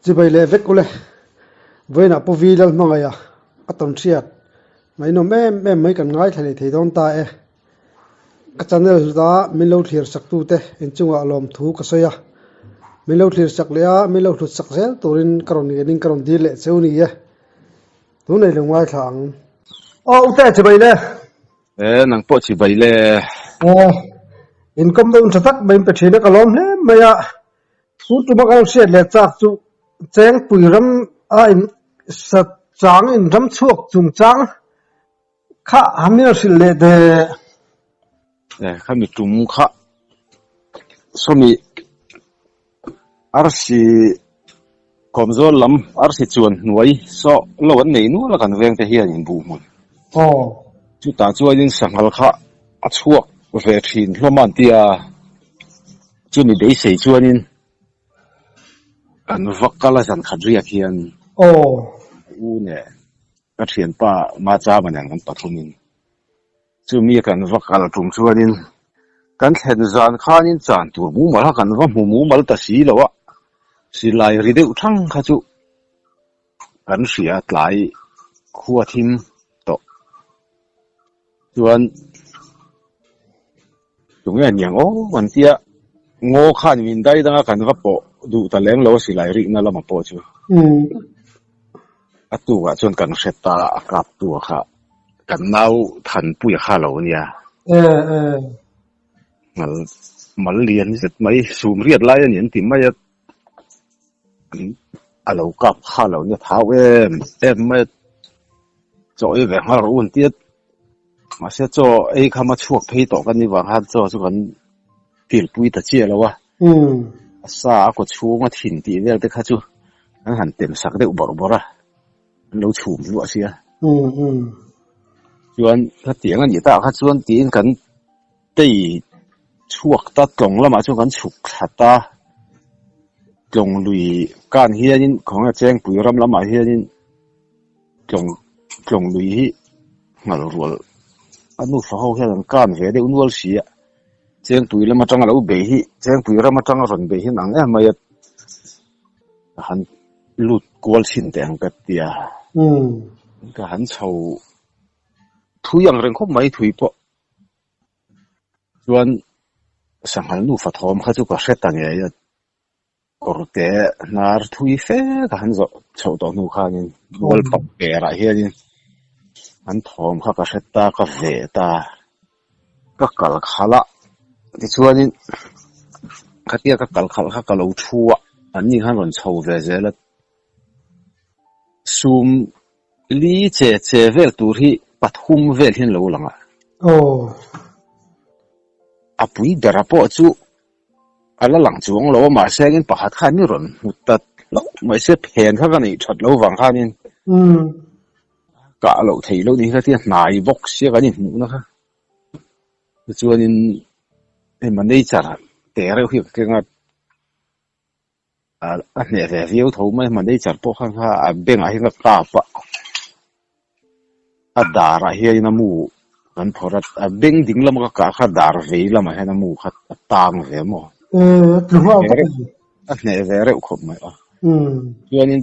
Chibai leh vek ule. Vawiinah Pu Vi Lalhmangaih a a tawn hriat ngaihnawm em em mai kan ngaithla leh thei dawn ta e. Ka channel hluta min lo thlir sak tute inchungah lawmthu ka sawi a. Min lo thlir sak leh a, min lo hlut sak zel turin ka rawn ngenin ka rawn dil leh cheu ni e. Tunei lo ngaithla ang. Aw ute chibai le. E nang pawh chibai le. Aw inkawm dawn tha tak mai in pe thin a ka lawm hle mai a. Chu tuma kan hriat leh chak chu Chengpui ram a in sa chang in ram chhuak chungchang kha hamil hrilh leh teh. E khami tum kha sawmi arsi kawmzawl lam arsi chuan hnuai saw lo an nei nual a kan veng te hian in buh hmun. Aw. Chutah chuanin sanghal kha a chhuak ve thin hlawm a an ti a. Chumi beisei chuanin kan va kal a zan khat riak hian Aw. U neh ka thianpa Machama nen kan pathumin chumi kan va kal tum chuanin kan thlen zan khanin chan tur mumal kha kan va hmu mumal ta si lo a, silai ri deuh thang kha chu kan hria tlai khua thim tawh chuan Tunge aniang aw an tia ngaw khan min dai danga kan va pawh duh ta lem lo a silai rikna lama pawh chu. A tukah chuan kan hre ta a kap tu a kha kan nau Thanpuia kha lo ania. Mal mal lian zet mai sum riat lai a ni an ti mai a a lo kap kha lo nia thau em em mai a chaw ei ve nghal rawh u an tia. Mahse chaw ei kham a chhuak phei tawh kan nih vang khan chaw chu kan kilpui ta chiah lo a, a sa a kaw chhung a thin tih vel te kha chu an han tem sak deuh bawrh bawrh a, an lo chhum hluah sia. Chuan khatiang a nih tak kha chuan tiin kan tei chhuak ta tlawng lamah chuan kan chhuk thla ta, tlawng lui kan hianin khawnge Chengpui ram lamah hianin. Tlawng tlawng lui hi nghal rual a nufa ho hian an kan ve deuh nual si a, Chengpui lam atanga lo bei hi Chengpui ram atanga rawn bei hi an ang em mai a, ka han lut kual chhin teh ang ka ti a, ka han chho thui ang reng khawp mai thui pawh chuan sanghal nufa thawm kha chu ka hre ta ngei a. Kawrte hnar thui fe ka han zawh chhoh tawh hnu khanin mual pap perah hianin an thawm kha ka hre ta ka veh ta ka kal khalh a tichuanin khatia ka kal khalh kha ka lo thu a an ni khan rawn chho ve zel a sum li che che vel tur hi pathum vel hian lo lang a a pui bera pawh chu. A la lang chuang lo a mahse engin pakhat khan mi rawn hmu ta hlauh mai se phen kha ka neih that lo vang khanin kah loh theih loh ni kha tia hnai bawk sia kan inhmuhna kha tichuanin hei manager te reuh hi ka keng a a hneh ve viau tho mai manager pawh khan kha a bank ah hian ka kap a a darah hianin a mu kan phawrh a a bank ding lama ka kah kha dar vei lamah hian a mu kha a tang ve maw a hneh ve reuh khawp mai a chuanin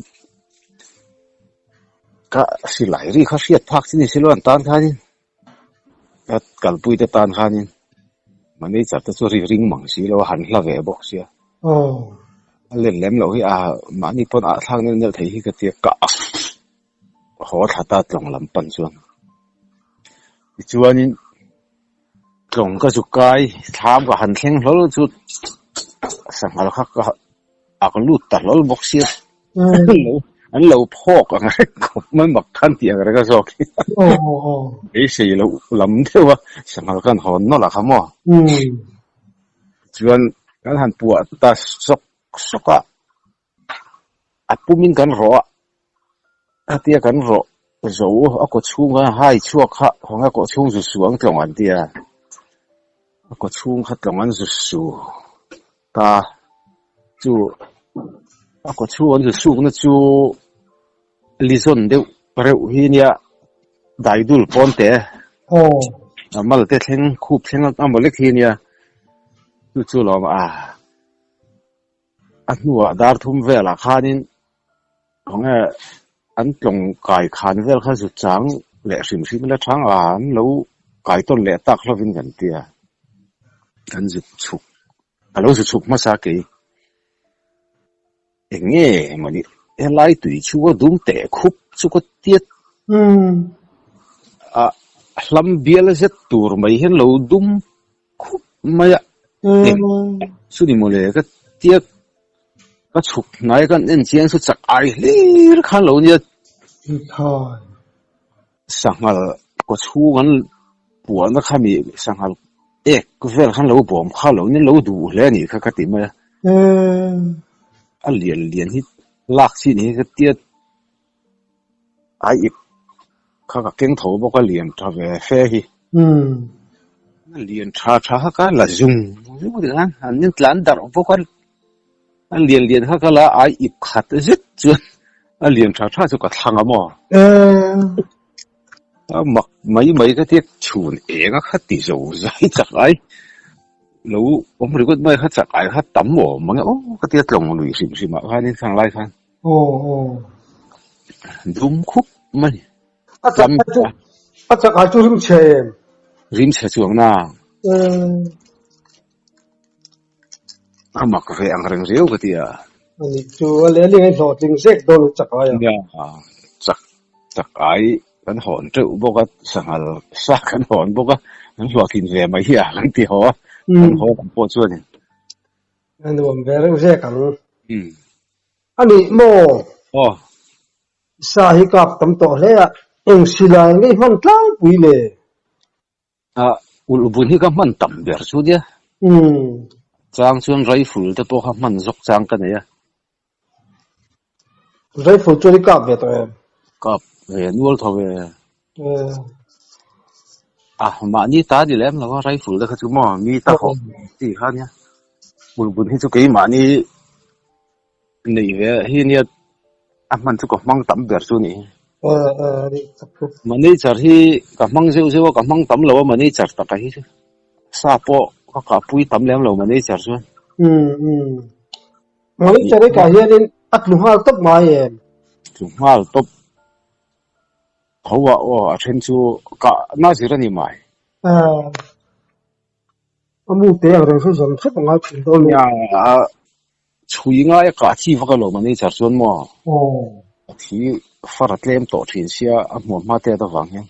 ka silai ri kha hriat phak chi ni si lo an tan khanin ka kalpui te tan khanin manager te chu ri ring mang si lo a han hla ve bawk sia a let lem loh hi a mahni pawn ah thlak neuh neuh thei hi ka tia ka haw thla ta tlawng lam pan chuan tichuanin tlawng ka zu kai thlam ka han thleng hlawl chu sanghal kha ka ak lut ta hlawl bawk sia an lo phawk ang reng khawp mai mak khan tih ang reng a zawk hi beisei loh lam deuh a sanghal khan hawn nawlh a kha maw chuan kan han puah ta sawk sawk a a pumin kan rawh a khatia kan rawh zo a kaw chhung kha hai chhuak kha hawnga kaw chhung zu su ang tlawng an tia a kaw chhung kha tlawng an zu su ta chu a kaw chhung an zu sukna chu lizawn deuh reuh hi nia daidul pawn te a mal te thleng khup thleng a maw lek hi nia chu chu lawm a. A hnuah dar thum velah khanin Khawnge an tlawng kai khan vel kha zu chang leh hrim hrim ila thang a an lo kai tawn leh tak hlovin kan tia. Kan zu chhuk a lo zu chhuk hmasa kei. Eng nge mawni helai tui chu a dum teh khup chu ka tiat a hlam bial zet tur mai hian lo dum khup mai a. Eng chu ni mawle ka tiat ka chhuk hnai kan en chiang chu chak ai hlir khan lo nia. Sanghal kaw chhung an puahna kha mi sanghal ek vel khan lo bawm kha lo nia lo duh hle a nih kha ka ti mai a. A lian lian hi lak chi ni hi ka tia ai ip kha ka keng tho bawk a lian tha ve fe hi. A lian tha tha kha ka la zung zung a ti khan an in tlan darh bawk a. A lian lian kha ka la ai ip khat zet chuan a lian tha tha chu ka thlang a maw? A mak mai mai ka tia chhun eng a kha ti zo zai chak ai lo awm ringawt mai kha chak ai kha tam awm mang e aw ka tia tlawng lui hrim hrim ah khanin khang lai khan dum khup mai A chak ai chu a chak ai chu rim chhe em? Rim chhe chuang na. A mak ve ang reng riau ka ti a. Ani chu a leh ling a hlawhtling zek dawn chak ai a. Nia, chak chak ai kan hawn teuh bawk a, sanghal sa kan hawn bawk a, kan hlawhtlin ve mai hi a kan ti haw a, kan haw lam pawh chuanin. A nuam ve reng zek ang. Ani maw? Aw. Sa hi kap tam tawh hle a, eng silai ngei hman tlangpui le? Ah, ulh bun hi ka hman tam ber chu nia. Chang chuan rifle te pawh kha hman zawk chang ka nei a. Rifle chuan i kap ve tawh em? Kap ve nual tho ve. Ah, mahni ta ni lem lo a rifle te kha chu maw mi ta hawh chi kha nia. Ulh bun hi chu keimahni Nei ve hi nia a hman chu ka hmang tam ber chu ni. Manager hi ka hmang zeuh zeuh a ka hmang tam lo a manager taka hi chu sa pawh ka kahpui tam lem lo manager chuan. Manager hi kah hianin a tlu nghal tawp ngai em? Tlu nghal tawp. Tho ah aw a then chu kah na zir a ni mai. A mu te ang reng chu zawm hrep a ngai thin dawn a. Chhui ngai a kah chi vak alawm a nature chuan maw a thi far a tlem tawh thin sia a hmuam hma te at avang hian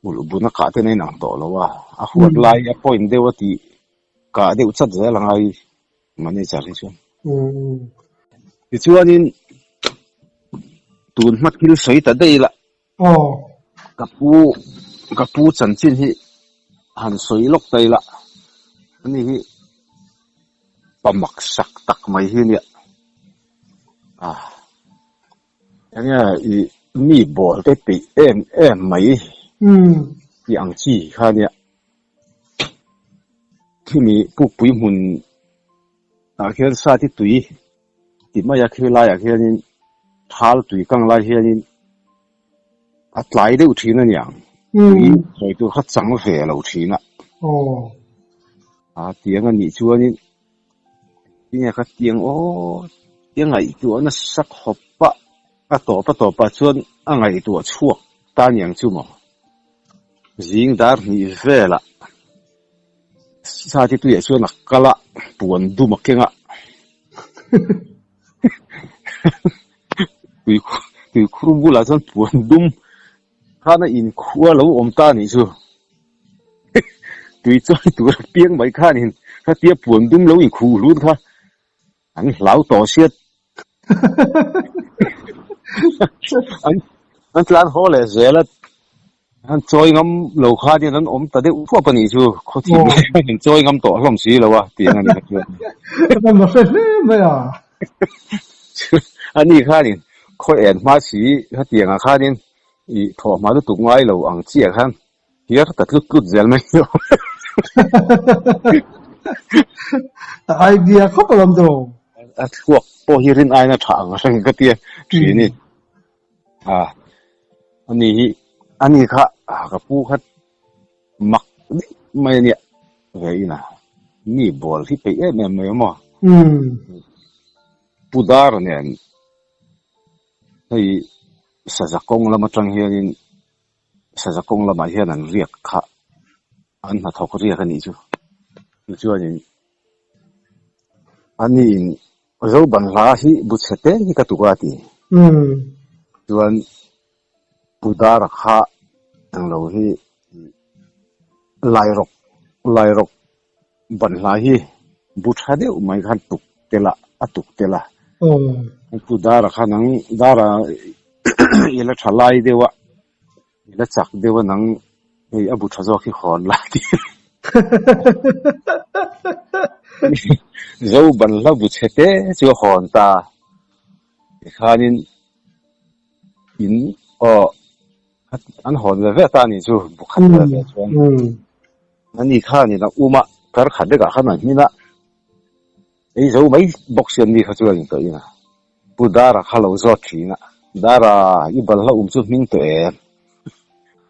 ulh bun a kah ten a inang tawh lo a, a huat lai a point deuh a tih kah deuh chat zel a ngai manager hi chuan. Tichuanin tun hma thil sawi ta daih la Ka pu ka pu chanchin hi han sawi lawk ta ila ani hi pa mak sak tak mai hi nia ah enge ih mi ball te peih em em mai tih ang chi kha nia khimi pukpui hmun ah khian sat hi tui Ti mai a khi laiah khianin thal tui kang lai hianin a tlai deuh thin a niang. Tui sawi tur kha chang ve lo thin a. A tiang a nih chuanin tinge kha tiang aw tia ngaihtuah nasa khawp a, a tawp a tawpah chuan a ngaihtuah chhuak ta niang chu maw. Zing dar hnih velah Sati tuiah chuan a kal a, puan dum a keng a. Tuikhur bulah chuan puan dum khan a inkhua lo awm ta a nih chu. Tui chuan tur a piang mai khanin khatia puan dum lo inkhuh hlut kha an hlau tawh hriat. An tlan haw leh zel a, an chawi ngam lo khanin an awm ta deuh thuap a nih chu, khawthim lai khan an chawi ngam tawh hlawm si lo a tiang a ni kha chuan. Ka hre hle mai a. A ni khanin khaw en hma si khatiangah khanin i thawh hma lutuk ngai lo ang chiah khan Hiar ta tlut tlut zel mai hi aw. A idea khawp alawm chu. A thluak pawh hi rin aina tha ang reng ka tia thin i. A ani hi ani kha ka pu kha mak deuh mai ania ve ina mi ball hi peih em em mai maw. Pu dar nen. Hei saza kawng lam atang hianin saza kawng lamah hian an riak kha an hnathawk riak a nih chu. Tichuanin aniin zo ban hla hi bu chhe te hi ka tuk a ti. Chuan Pu Dara kha englo hi Lairawk Lairawk ban hla hi bu tha deuh mai khan tuk tel a a tuk tel a. Pu Dara kha nang Dara i la tha lai deuh a i la chak deuh a nang hei a bu tha zawk hi hawn la ti. Zo ban hla bu chhe te chu a hawn ta. Tikhanin in aw an hawn ve ve ta a nih chu bu khat ve ve chuan ani khanin a um a kar khat vekah khan a hmin a ei zo mai bawk si an ni kha chuan in tawh in a pu Dara kha lo zawt thin a Dara i balhla um chu hming tawh em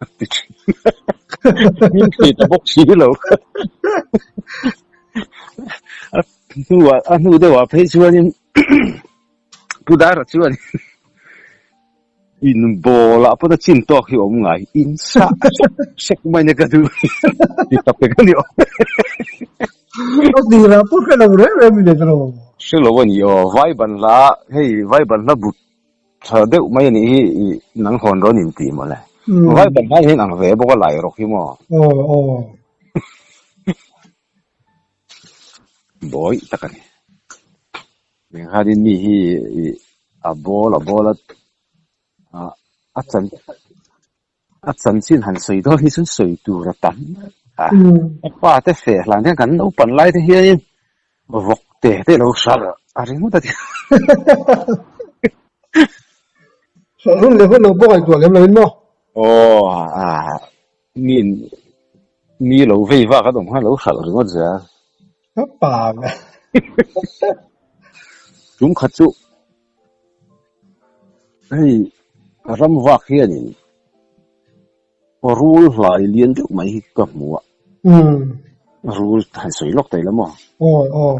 a ti thin hming thei ta bawk si lo a hnuah a hnu deuhah phei chuanin Pu Dara chuan in ball ah pawn a chin tawk hi awm ngai in sah sek sek mai na ka duh ti tak pek a ni awm A tirah pawh hre lo reng reng in ka lo. Hre lo a ni aw, vai ban hla hei vai ban hla but tha deuh mai a nih hi i nang hawn rawn in ti mawle. Vai ban hla hian ang ve bawk a lai rawk hi maw. Aw aw. Bawi tak a ni. Enghanin mi hi a bawl a bawl a, a chan a chanchin han sawi dawn hi chuan sawi tur a tam a. A pa te feh hlan hian kan naupan lai te hianin vawk te te lo hralh a ringawt a ti. Hralh hun leh hun lo pawh ngaihtuah lem loin maw? Aw a mi mi lo vei vak an awm khan lo hralh ringawt zel. Ka pa ve. Tum khat chu hei ram vak hianin rul hlai lian deuh mai hi ka hmu a. Rul han sawi lawk thei la maw? Aw aw.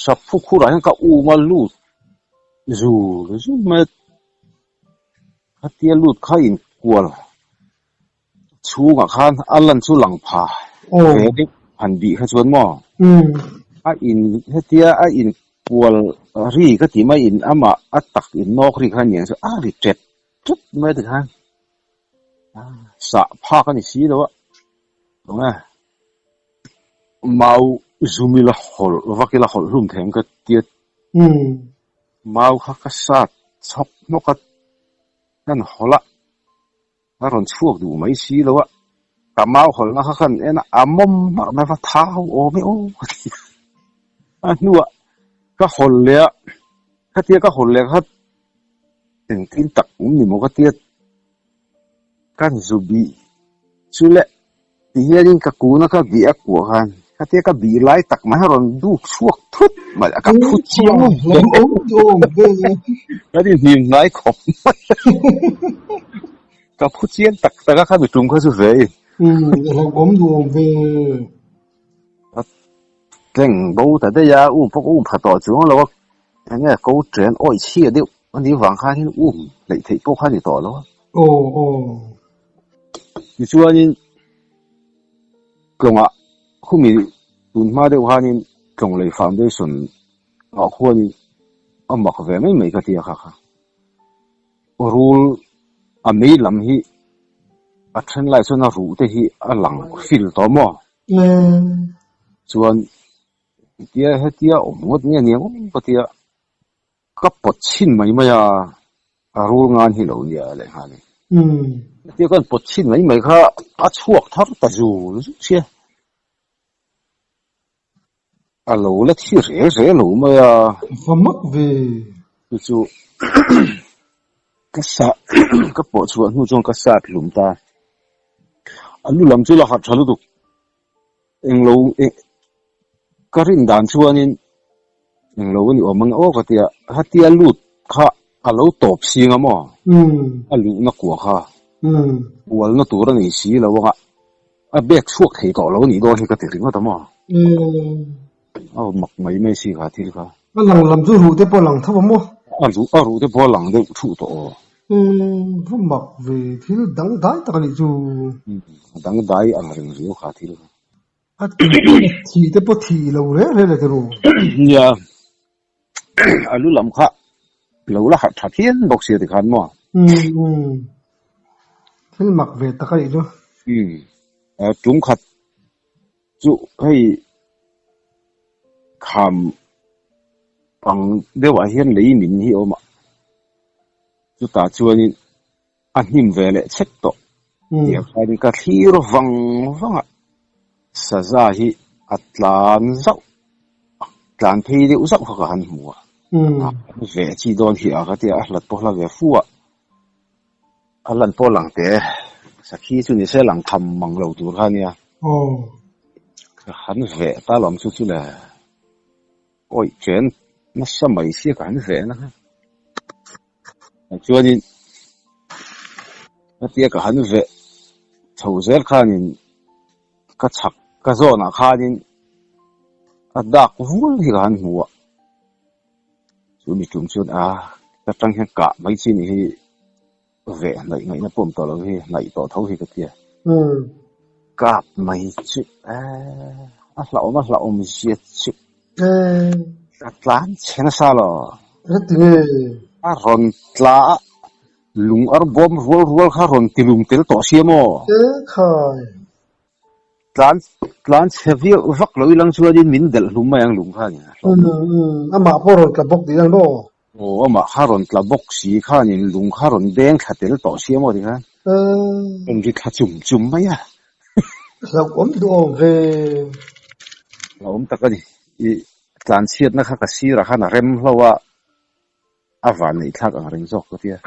Saphu khurah hian ka um a lut zur zur mai a. Khatia lut kha inkual chhungah khan a lan chu lang pha ve deuh han bih kha chuan maw a in hetia a inkual ri ka tih mai in amah a tak in nawk ri kha aniang chu a ri ṭep ṭep mai a ti khan sah phak a ni si lo a tunge mau zum ila hawlh vak ila hawlh hlum thei ang ka tia mau kha ka sat chhawk hnawk a kan hawlh a. A rawn chhuak duh mai si lo a, ka mau hawlhna kha khan en a, a mawm hmarh mai va thau awm e aw ka ti a. A hnuah ka hawl leh a, khatia ka hawl leh kha engtin tak awm ni maw ka tia kan zu bih chu le ti hianin ka kuna ka bih a kuah khan khatia ka bih lai tak mai a rawn duk chhuak thut mai a, ka phu chiang hle. Kan inhnim hnai khawp mai a. Ka phu chiang tak tak a khami tum kha chu ve i. Umm a hlauhawm duhawm ve. A tleng bo ta daih a, um pawh ka um pha tawh chuang lo a, eng nge ko chen awih chhia deuh a nih vang khan in um hleih theih pawh kha a ni tawh lo a. Aw aw. Tichuanin tlawngah khumi tun hma deuh khanin tlawng lei foundation ah khuanin a mak ve mai mai ka ti a kha kha. Rul a mei lam hi a then lai chuan a ruh te hi a lang fil tawh maw? Chuan hetia hetia awm ngawt nge nia ngawt ka tia ka pawt chhin mai mai a, a rul ngan hi lo nia lehnghal in. Hetia ka pawt chhin mai mai kha a chhuak thar ta zul zul sia. A lo la thi rel rel lo mai a. Va mak ve. Chu chu ka sa ka pawh chhuah hnu chuan ka sat hlum ta. A lu lam chu la harh tha lutuk. Englo ka rin dan chuanin englo a ni awm ang aw ka tia hatia lut kha a lo tawp sing a maw? A luhna kua kha ualna tur a nei si lo anga a bek chhuak thei tawh lo a nih dawn hi ka ti ringawt a maw? A mak mai mai si kha thil kha. A lang lam chu ruh te pawh a lang tho a maw? A ruh a ruh te pawh a lang deuh thuh tawh aw. Umm va mak ve thil dangdai tak a nih chu. Umm a dangdai ang reng riau kha thil kha. A thi te pawh thi lo reng reng le tiraw. Nia a lu lam kha lo la harh tha phian bawk sia tikhan maw. Umm umm thil mak ve tak a nih chu. Umm tum khat chu hei kham pang deuhah hian lei min hi a awm a, chutah chuanin a hnim ve leh chhet tawh tiang khanin ka thlir vang vang a, saza hi a tlan zauh tlan phei deuh zauh kha ka han hmu a, a ve chi dawn hi a ka tia a hlat pawh hla ve fu a. A lan pawh lang teh e, sakhi chu ni se lang tham mang lo tur kha nia. Aw. Ka han veh ta lawm chu chu le. Awih chen nasa mai sia ka han veh na kha. Chuanin hetia ka han veh chho zel khanin ka chhak ka zawnah khanin a dak vul hi ka han hmu a. Chu mi tum chuan a ka tang hian kah mai chi nih hi veh hnaih ngaihna pawh awm tawh lo hi hnaih tawh tho hi ka tia. Kap mai chu a hlauhawm a hlauhawm zia chu ka tlan chhe nasa lo. Heti nge? A rawn tla a, lung ar bawm rual rual kha rawn tilum tel tawh sia maw? E khai! Tlan tlan chhe viau vak lo ilang chuanin min delh hlum mai ang lung kha a ni. Umm amah pawh rawn tla bawk tih ang maw? Aw amah kha rawn tla bawk si khanin lung kha rawn deng thla tel tawh sia maw ti khan. Rawn ri thla chum chum mai a. Hlauhawm duhawm ve. Hlauhawm tak a ni. I tlan chhiatna kha ka sirah khan a rem hlo a, a van neih thlak ang reng zawk ka tia.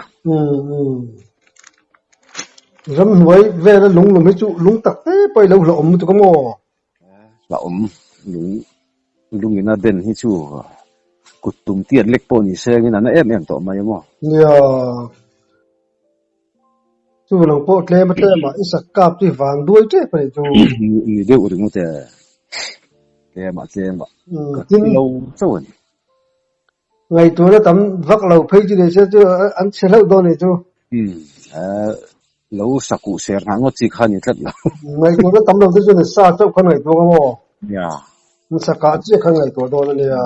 Ramhnuai vela lung lum hi chu lung tak te pawh i lo hlauhawm lutuk a maw? Hlauhawm lung lungin a den hi chu kut tum tiat lek pawh ni sengin a na em em tawh mai a maw? Nia, chu lang pawh tlem a tlem a i sak kap chu i vang duai tep a nih chu. Ni deuh ringawt e, tlem a tlem a ka ti lo chauh a ni. Ngaihtuahna tam vak lo phei chu ni se chu an chhe hlauh dawn ni chu. Umm lo sakuh ser nghah ngawt chi kha ni tlat lo. Ngaihtuahna tam lo te chuan sa chauh khan ngaihtuah ang aw. Nia. Sakah chiah khan ngaihtuah dawn a nia.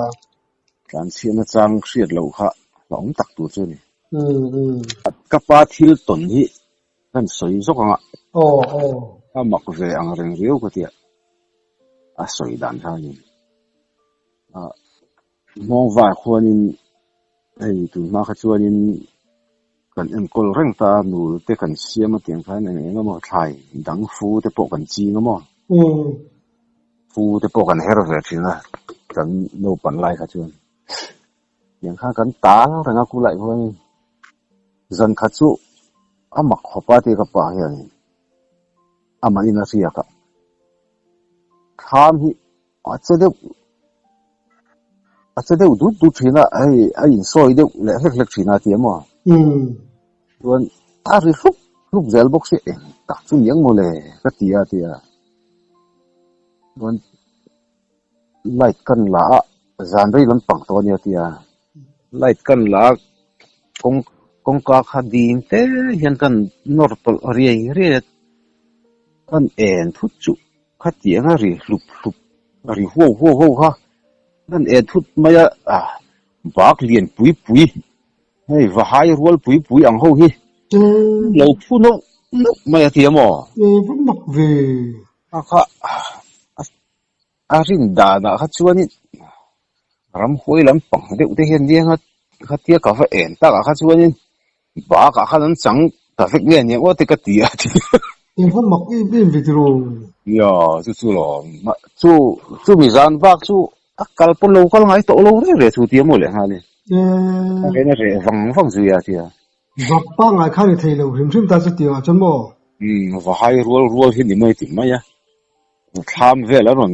Tlanchhiatna chang hriat loh kha hlauhawm tak tur chu a ni. Umm umm. Ka pa thil tawn hi kan sawi zawk ang a. Aw aw. A mak ve ang reng riau ka tia. A sawi dan kha a ni. Hmawngvar khuanin hei tun hma kha chuanin kan enkawl reng ta a, nul te kan siam a tiang khan eng eng emaw thlai dang fu te pawh kan ching a maw? Fu te pawh kan her ve thin a, kan naupan lai kha chuan tiang khan kan tal reng a kulai khuanin zan khat chu a mak khawp a tia ka pa hianin amahin a hriak a, thlam hi A che deuh a che deuh dut dut thin a, hei a insawi deuh leh hlek hlek thin a ti a maw? Chuan a ri hlup hlup zel bawk si, eng tak chu ni ang maw le ka ti a ti a. Chuan light kan la a, zan rei lampang tawh a nia ti a. Light kan la a, kawng kawngka kha ding te hian kan nawr tawlh riai riai a, kan en thut chuh. Khatiang a ri hlup hlup a ri huau huau ho kha an en thut mai a, bak lian pui pui hei vahai rual pui pui ang ho hi lo phu nauh nauh mai a ti a maw? Va mak ve. A kha a rin danah kha chuanin ramhuai lampang deuh te hian nia khatia ka va en takah kha chuanin Bakah khan an chang ta vek nge aniang aw te ka ti a ti. Eng hma mak em em ve tiraw? Nia, chu chu lo. Chu chu mi zan bak chu a kal pawn lo kal ngai tawh lo reng reng chu tia maw leh nghal i. A rehna reh vang vang zui a tia. Vak pangngai khan i thei lo hrim hrim ta chu tia chuan maw? Umm, va hai rual rual hi ni mai ti mai a. Thlam vel an rawn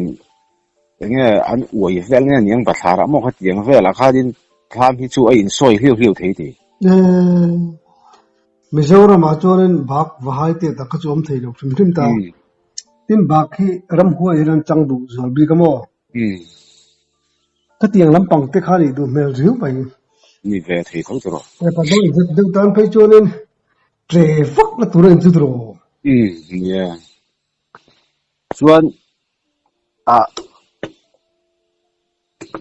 eng nge an uai vel nge aniang bathlar ah maw khatiang velah khanin thlam hi chu a insawi hliau hliau thei ti. Mizoram ah chuanin bak vahai te tak kha chu awm thei lo hrim hrim ta. Tin bak hi ramhuai hian an chang duh zual bik a maw? Khatiang lampang te kha nih duh hmel riau mai. ni ve thei tho tiraw. Hepa dawih zet deuh tan phei chuanin ṭe vak la tur a inchu tiraw. Umm nia. Chuan ah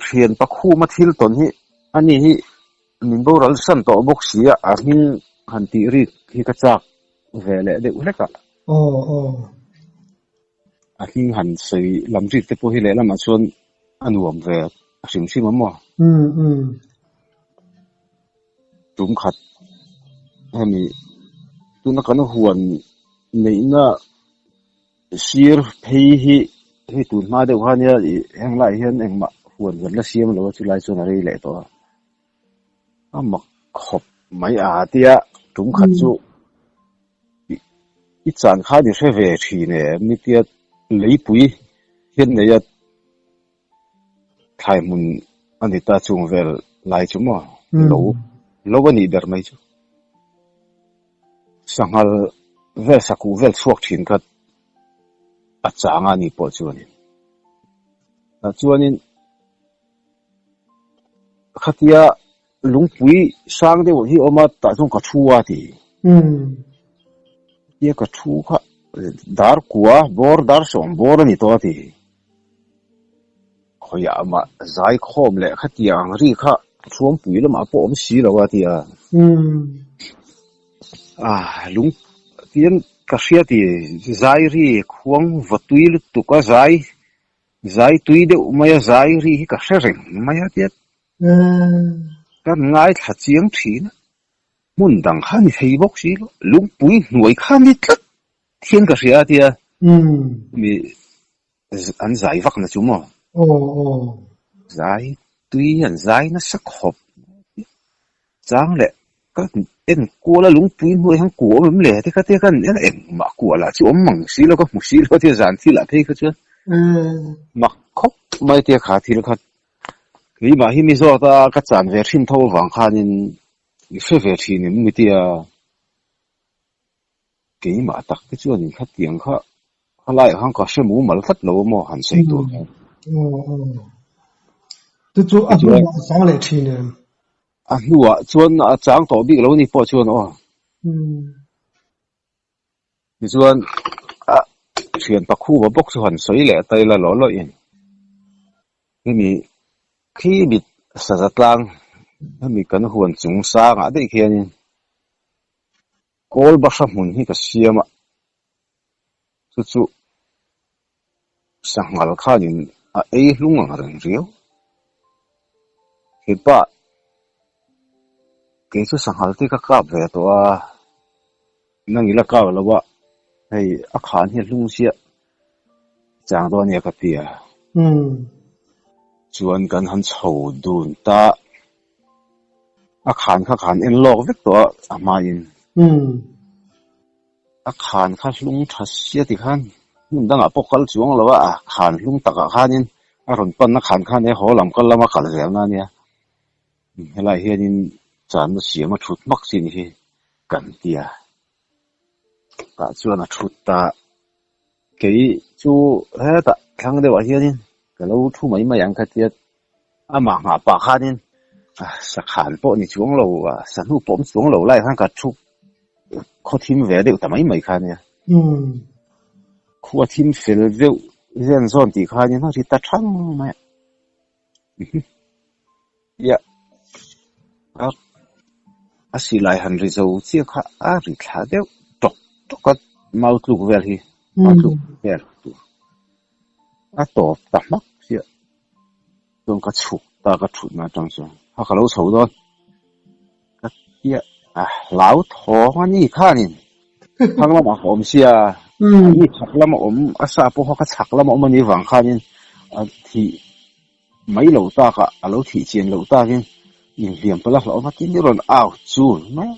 thian pakhuma thil tawn hi ani hi min boral san tawh bawk si a, a hming han tih rik hi ka chak ve leh deuh hlek a. Aw aw. A hming han sawi lam rik te pawh hi lehlamah chuan a nuam ve hrim hrim a maw? Umm umm. Tum khat hemi tuna kan huan neihna sir phei hi hei tun hma deuh kha nia ih heng laiah hian engmah huan kan la siam lo a chulai chuan a rei leh tawh a a mak khawp mai a tia tum khat chu i chan khan i hre ve thin em ni tia leipui hian nei a thlai hmun a ni ta chung vel lai chu maw lo lo a nih ber mai chu sanghal vel sakuh vel chhuak thin kha a chang a ni pawh chuanin tah chuanin khatia lungpui sang deuh hi a awm a tah chuan ka thu a ti tia ka thu kha dar kua bawr dar sawm bawr a ni tawh a ti. Khawiah mah zai khawm leh khatiang ang ri kha Thuampui lamah pawh awm si lo a ti a. Ah, lung tian ka hria ti zai ri khuang va tui lutuk a zai, zai tui deuh mai a zai ri hi ka hre reng mai a tia. Kan ngaithla chiang thin a, hmun dang kha ni thei bawk si lo, lungpui hnuai kha ni tlat hian ka hria a tia. Mi An zai vak na chu maw? Aw aw. Zai tui an zai nasa khawp. Chang leh ka en kual a lungpui hnuai hian kua awm em le ti kha tia ka en a engmah kua lah chu awm mang si lo ka hmu si lo tia zan thil ah phei kha chuan mak khawp mai tia kha thil kha keimah hi mi zawt a ka chan ve thin tho avang khanin i hre ve thin em ni tia. Keimah tak te chuan in khatiang kha khalaiah khan ka hre mumal tlat lo a maw han sawi tur khan. Aw aw. Chu chu a hnuah a chang leh thin em? A hnuah chuan a chang tawh bik lo ni pawh chuan aw. Tichuan a thian pakhuva bawk chu han sawi leh ta ila lawh lawhin hemi khi mit saza tlang hemi kan huan chung sangah daih khianin Kawl bahra hmun hi ka siam a, chu chu sanghal khanin a ei hlung ang reng riau. Hepa kei chu sanghal te ka kap ve tawh a, nang ila kap lo a, hei a khan hi a hlung chiah chang dawn ania ka ti a. Chuan kan han chho dun ta. A khan kha khan en lawk vek tawh a, a hmain. A khan kha hlung tha sia ti khan hmun dangah pawh kal chuang lo a, a khan hlung takah khanin a rawn panna khan khan he haw lam kal lama kal zel na ania. Helaiah hianin channa siam a thut hmak chin hi kan ti a. Tah chuan a thut ta. Kei chu hetah thlang deuhah hianin ka lo thu mai mai ang kha tia amah nghah pah khanin sakhan pawh ni chuang lo sahnu pawh awm chuang lo lai khan ka thu khaw thim ve deuh ta mai mai kha ania. Khua thim fel deuh zen zawn tih khanin a ri ta thang mai a. Ia a a silai han ri zo chiah kha a ri thla deuh tawk tawk a mau tluk vel hi mau tluk vel tur a tawp ta hmak chiah chuan ka chhuk ta ka thutna atang chuan a ka lo chho dawn ka tia a hlau thawng a ni khanin thlang lamah ka awm sia ani chhak lama awm a sa pawh kha ka chhak lama awm anih vang khanin a thih. Mai lo tak a, a lo thih chian loh takin inhliam palh a hlauhawm a tin i rawn au chul mai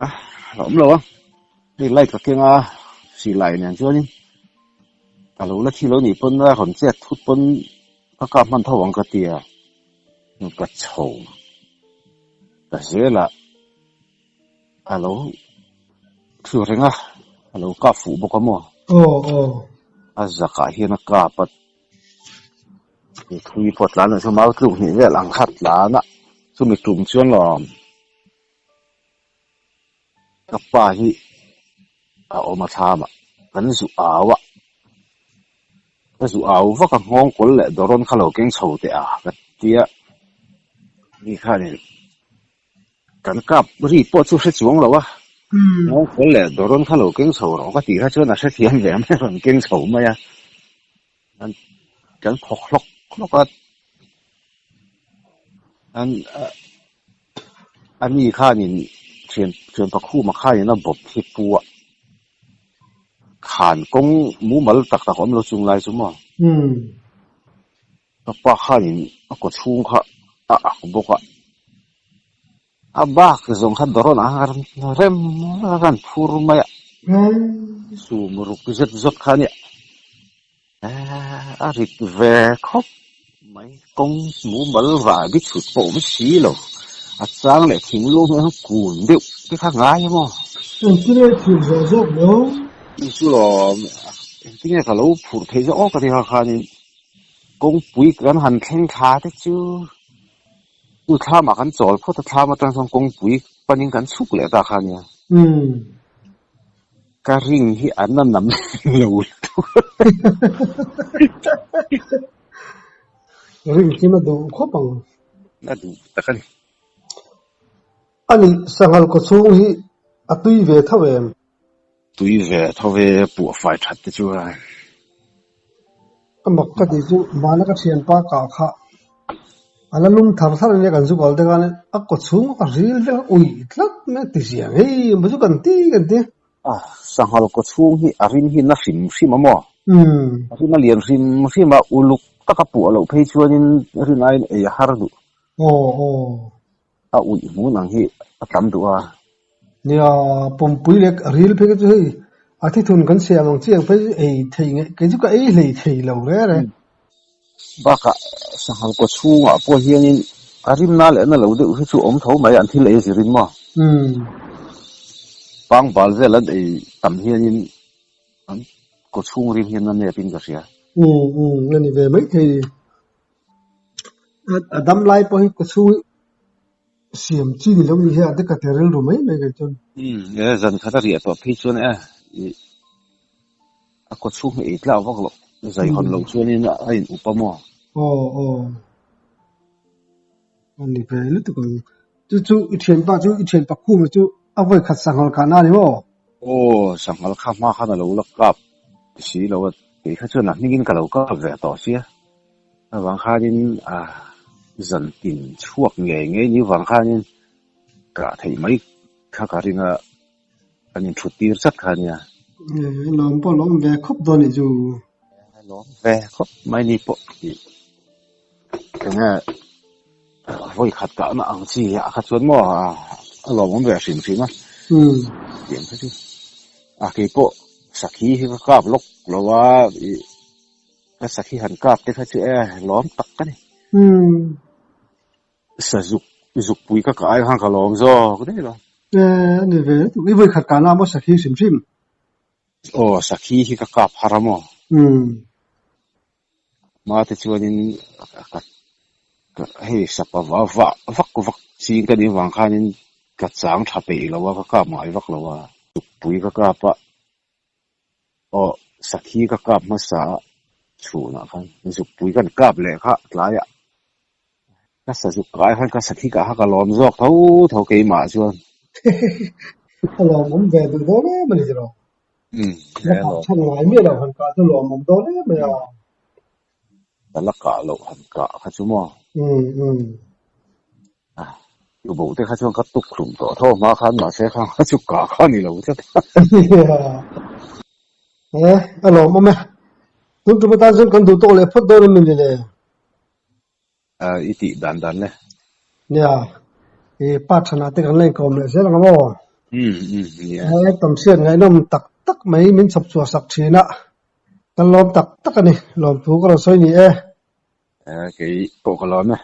a, a hlauhawm lo a, hei light ka keng a, silai nen chuanin a lo la thi lo nih pawn a rawn chet thut pawn ka kap hman tho ang ka ti a, ka chho ta zel a, a lo thu reng a, a lo kap fuh bawk a maw? Aw aw. A zakah hian a kap a. Thui pawh tlan loh chu mau tluk hnih vel ang kha tlan a. Chumi tum chuan lawm ka pa hi a awm a thlam ah kan zu au a, ka zu au vak a nghawng kawl leh dawrawn kha lo keng chho teh a ka tia mi khanin kan kap ri pawh chu hre chuang lo a, nghawng kawl leh dawrawn kha lo keng chho rawh ka tih kha chuan a hrethiam ve mai a rawn keng chho mai a. Kan khawk hlawk hlawk a, an a ni khanin thian thian pakhuma khanin a bawp hi pu a, khan kawng mumal tak tak a awm lo chung lai chu maw? Ka pa khanin a kaw chhung kha a ak bawk a, a bak zawng kha dawrawn ah khan rem a rawn phur mai a, sum ruk zet zawt kha a nia. A rit ve khawp mai, kawng mumal rah bi chhut pawh awm si lo, a chang leh thinglung hi an kun deuh te kha ngai a maw? Engtinge phur zawh zawk maw? Chu chu lawm, engtinge ka lo phur theih zawk aw ka ti kha khanin kawngpui kan han thleng thla te chu chu thlamah kan chawl phawt a, thlam atang chuan kawngpui panin kan chhuk leh ta kha nia. Ka ring hi an a nam lo lutuk. Ring hi na duh khawp ang. Na duh tak a ni. Ani sanghal kaw chhung hi a tui ve tho em? Tui ve tho ve puah fai that te chuan. Ka mak ka tih chu mahna ka thianpa kah kha a la lum thar thar ania kan zu kal te khan a kaw chhung a ril vek a ui tlat mai a ti zia ngei maw chu kan ti kan ti. A sanghal kaw chhung hi a rim hi na hrim hrim a maw? A rim a lian hrim hrim a, uluk taka puah loh phei chuanin rin aiin ei a har duh. Aw aw. A uih hmun ang hi a tam duh a. Nia, pumpui leh ril phei kha chu hei a thithun kan siam ang chiang phei chu ei thei nge kei chu ka ei hlei thei lo re re. Bakah sanghal kaw chhungah pawh hianin a rimna leh na lo deuh hi chu awm tho mai an thil ei zirin maw. Pangbal vel an ei tam hianin an kaw chhung rim hian a nepin ka hria. Umm a ni ve maithei. A dam lai pawh hi ka chhung siam chi ni lo ni hian te ka ti rilru mai mai kei chuan. Umm e zan khat a riah tawh phei chuan e ih a kaw chhung hi ei tlak vak loh zai hawn loh chuanin a in up a maw? Aw aw a ni ve lutuk ang. Chu chu i thianpa chu i thianpa khuma chu a vawi khat sanghal kah na a ni maw? Aw sanghal kha hma khan a lo la kap si lo a, kei kha chuan a hmingin ka lo kap ve tawh sia. Avang khanin a zan tin chhuak ngei ngei ni vang khanin kah theih mai kha ka ring a, kan inthut tir chat kha nia. Lawm pawh lawm ve khawp dawn nih chu. Lawm ve khawp mai ni pawh tih enge vawi khat kahna ang chi ah kha chuan maw a lawmawm ve hrim hrim a. Tiang kha chu a keipawh sakhi hi ka kap lawk lo a ih. Ka sakhi han kap te kha chu e lawm tak ka ni. Sazuk zukpui ka kah ai khan ka lawm zawk daih lo. E ani ve tuk i vawi khat kahna maw sakhi hrim hrim? Aw sakhi hi ka kap har a maw? Hma te chuanin ka hei sapa va vah vak vak ching ka nih vang khanin ka chang tha peih lo a ka kap ngai vak lo a. Zukpui ka kap a. Aw, sakhi ka kap hmasa a, chhunah khan zukpui kan kap leh kha tlaiah ka sazuk kai khan ka sakhi kah kha ka lawm zawk tho tho keimah chuan. A lawmawm ve duh dawn em a ni tiraw? Umm, La kah chhan ngai miah lo han kah chu lawmawm dawn em mai a. Ka la kah loh han kah kha chu maw? Umm, umm. Tubo te kha chuan ka tuk hlum tawh tho hma khan mahse kha kha chu kah kha ni lo tlat. E, a lawmawm e. Tun tum atan chuan kan duh tawk leh phawt dawn em ni le? I tih dan dan le. Nia, i pa thanah te kan la inkawm leh zel ang a maw? Umm, umm, nia. E, tam hriat ngaihnawm tak tak mai min chhawp chhuah sak thin a. Kan lawm tak tak a ni, lawmthu ka rawn sawi ni e. E, kei pawh ka lawm e.